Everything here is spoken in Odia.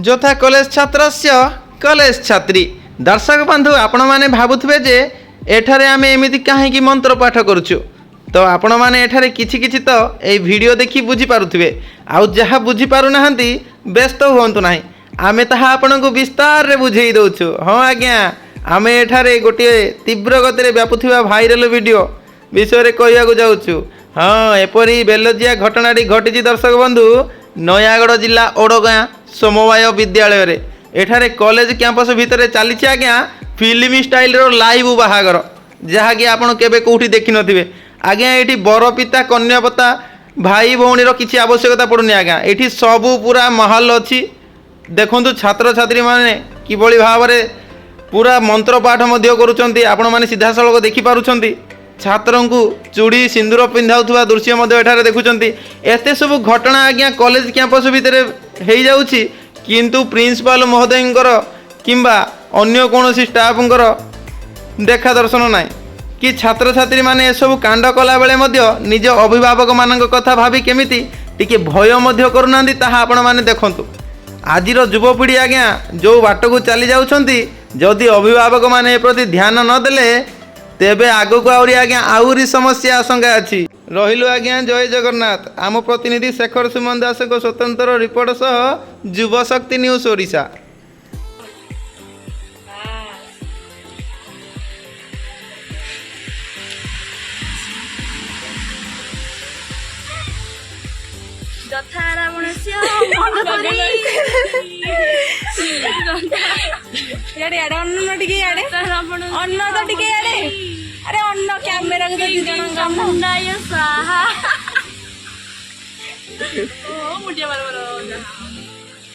ଯଥା କଲେଜ ଛାତ୍ରସ୍ୟ କଲେଜ ଛାତ୍ରୀ। ଦର୍ଶକ ବନ୍ଧୁ, ଆପଣମାନେ ଭାବୁଥିବେ ଯେ ଏଠାରେ ଆମେ ଏମିତି କାହିଁକି ମନ୍ତ୍ର ପାଠ କରୁଛୁ। ତ ଆପଣମାନେ ଏଠାରେ କିଛି କିଛି ତ ଏଇ ଭିଡ଼ିଓ ଦେଖି ବୁଝିପାରୁଥିବେ, ଆଉ ଯାହା ବୁଝିପାରୁନାହାନ୍ତି ବ୍ୟସ୍ତ ହୁଅନ୍ତୁ ନାହିଁ, ଆମେ ତାହା ଆପଣଙ୍କୁ ବିସ୍ତାରରେ ବୁଝେଇ ଦେଉଛୁ। ହଁ ଆଜ୍ଞା, ଆମେ ଏଠାରେ ଗୋଟିଏ ତୀବ୍ର ଗତିରେ ବ୍ୟାପୁଥିବା ଭାଇରାଲ ଭିଡ଼ିଓ ବିଷୟରେ କହିବାକୁ ଯାଉଛୁ। ହଁ, ଏପରି ବେଲଜ୍ଜିଆ ଘଟଣାଟି ଘଟିଛି ଦର୍ଶକ ବନ୍ଧୁ, ନୟାଗଡ଼ ଜିଲ୍ଲା ଓଡ଼ଗାଁ ସମବାୟ ବିଦ୍ୟାଳୟରେ। ଏଠାରେ କଲେଜ କ୍ୟାମ୍ପସ ଭିତରେ ଚାଲିଛି ଆଜ୍ଞା ଫିଲ୍ମ ଷ୍ଟାଇଲର ଲାଇଭ୍ ବାହାଘର, ଯାହାକି ଆପଣ କେବେ କେଉଁଠି ଦେଖିନଥିବେ। ଆଜ୍ଞା, ଏଇଠି ବରପିତା କନ୍ୟାପତା ଭାଇ ଭଉଣୀର କିଛି ଆବଶ୍ୟକତା ପଡ଼ୁନି ଆଜ୍ଞା, ଏଇଠି ସବୁ ପୁରା ମାହୋଲ ଅଛି। ଦେଖନ୍ତୁ ଛାତ୍ରଛାତ୍ରୀମାନେ କିଭଳି ଭାବରେ ପୁରା ମନ୍ତ୍ରପାଠ ମଧ୍ୟ କରୁଛନ୍ତି। ଆପଣମାନେ ସିଧାସଳଖ ଦେଖିପାରୁଛନ୍ତି, ଛାତ୍ରଙ୍କୁ ଚୁଡ଼ି ସିନ୍ଦୁର ପିନ୍ଧାଉଥିବା ଦୃଶ୍ୟ ମଧ୍ୟ ଏଠାରେ ଦେଖୁଛନ୍ତି। ଏତେ ସବୁ ଘଟଣା ଆଜ୍ଞା କଲେଜ କ୍ୟାମ୍ପସ ଭିତରେ ହେଇଯାଉଛି, କିନ୍ତୁ ପ୍ରିନ୍ସିପାଲ ମହୋଦୟଙ୍କର କିମ୍ବା ଅନ୍ୟ କୌଣସି ଷ୍ଟାଫଙ୍କର ଦେଖା ଦର୍ଶନ ନାହିଁ କି ଛାତ୍ରଛାତ୍ରୀମାନେ ଏସବୁ କାଣ୍ଡ କଲାବେଳେ ମଧ୍ୟ ନିଜ ଅଭିଭାବକମାନଙ୍କ କଥା ଭାବି କେମିତି ଟିକେ ଭୟ ମଧ୍ୟ କରୁନାହାନ୍ତି, ତାହା ଆପଣମାନେ ଦେଖନ୍ତୁ। ଆଜିର ଯୁବପିଢ଼ି ଆଜ୍ଞା ଯେଉଁ ବାଟକୁ ଚାଲି ଯାଉଛନ୍ତି, ଯଦି ଅଭିଭାବକମାନେ ଏ ପ୍ରତି ଧ୍ୟାନ ନ ଦେଲେ ତେବେ ଆଗକୁ ଆହୁରି ଆଜ୍ଞା ଆହୁରି ସମସ୍ୟା ଆଶଙ୍କା ଅଛି। ରହିଲୁ ଆଜ୍ଞା, ଜୟ ଜଗନ୍ନାଥ। ଆମ ପ୍ରତିନିଧି ଶେଖର ସୁମନ ଦାସଙ୍କ ସ୍ୱତନ୍ତ୍ର ରିପୋର୍ଟ ସହ ଯୁବଶକ୍ତି ନ୍ୟୁଜ୍ ଓଡ଼ିଶା। ଯଥା ରାବଣସ୍ୟ ମନ୍ଦୋଦରୀ। ଇଆଡେ ଇଆଡେ ଅନ୍ନ ଟିକେ, ଇଆଡେ ଅନ୍ନ ତ ଟିକେ ଇଆଡେ। ଆରେ ଅନ୍ନ, କ୍ୟାମେରାକୁ ତ ଦି ଜଣଙ୍କ ଅନ୍ନ। ଚାମୁଣ୍ଡାୟ ସ୍ୱାହା। ଓ ମୁଣ୍ଡିଆ ମାର ମାର।